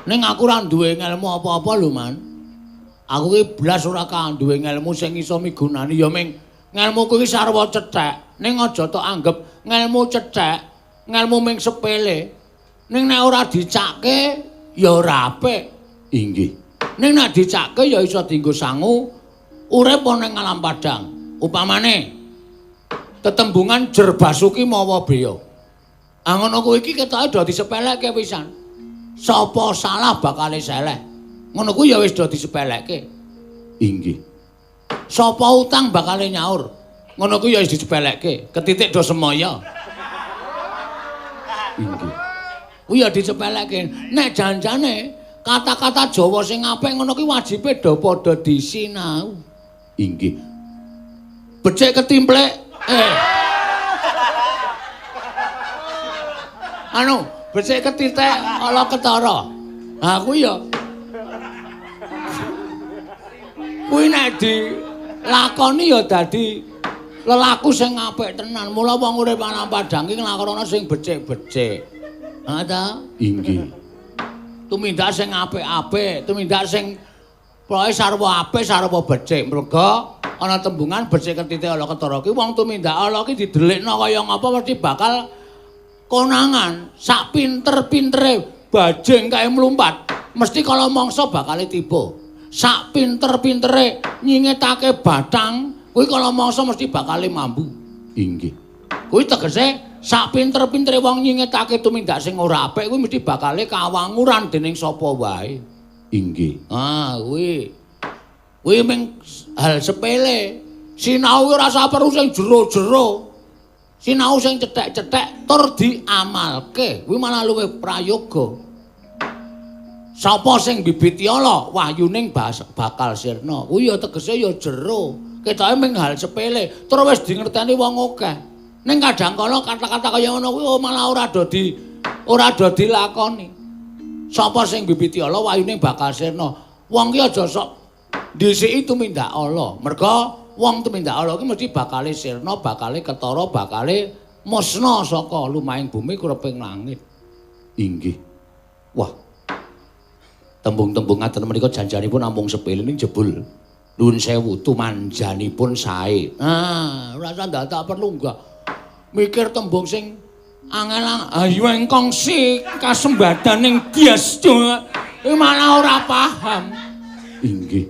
Ning aku ora duwe ngelmu apa-apa lho, Man. Aku ki blas ora duwe ngelmu sing iso migunani ya ming ngelmuku ki sarwa cethek. Ning aja tok anggep ngelmu cethek, ngelmu ming sepele. Ning nek ora dicake ya ora apik. Inggih. Ning nek dicake ya iso dienggo sangu urip ana ing alam padang. Upamane tetembungan Jer Basuki mawa beya. Ah ngono kuwi iki ketoke do disepelekke pisan. Sapa salah bakale seleh. Ngono kuwi ya wis do disepelekke. Inggih. Sapa utang bakale nyaur. Ngono kuwi ya wis disepelekke. Ketitik do semaya. Inggih. Kuwi ya disepelekke. Nek janjane kata-kata Jawa sing apik ngono kuwi wajibe do padha disinau. Inggih. Becik ketimplek. Anu, becik ketitik ala ketara. Ha kuwi ya. Kuwi nek dilakoni ya dadi lelaku sing apik tenan. Mula wong urip ana padang iki nglakono sing becik-becik. Ha ta? Inggih. Tumindak sing apik-apik, tumindak sing pokoke sarwa apik, sarwa becik. Merga ana tembungan becik ketitik ala ketara ki wong tumindak ala ki didelikno kaya ngapa mesti bakal konangan. Sak pinter-pintere bajing kae mlumpat, mesti kala mangsa bakale tiba. Sak pinter-pintere nyingetake bathang, kuwi kala mangsa mesti bakale mambu. Inggih. Kuwi tegese sak pinter-pintere wong nyingetake tumindak sing ora apik kuwi mesti bakale kawanguran dening sapa wae. Inggih. Ah, kuwi. Kuwi ming hal sepele. Sinau ora usah perlu sing jero-jero. Sinau sing cethek-cethek tur diamalke. Kuwi malah luwih prayoga. Sapa sing bibiti ala wahyuning bakal sirna. Kuwi ya tegese ya jero. Ketoke ming hal sepele, tur wis dingerteni wong akeh. Ning kadang kala kata-kata kaya ngono kuwi malah ora do dilakoni. Sapa sing bibiti ala wahyuning bakal sirna. Wong ki aja sok dhisiki tumindak ala. Merga wong tumindak ala ki mesti bakale sirna, bakale ketara, bakale musna saka lumahing bumi kureping langit. Inggih. Wah. Tembung-tembung ngaten menika janjanipun namung sepele ning jebul nuwun sewu tumanjanipun sae. Ah, ora usah ndadak perlu enggak mikir tembung sing angel ayu engkong si kasembadaning dyas malah ora paham. Inggih.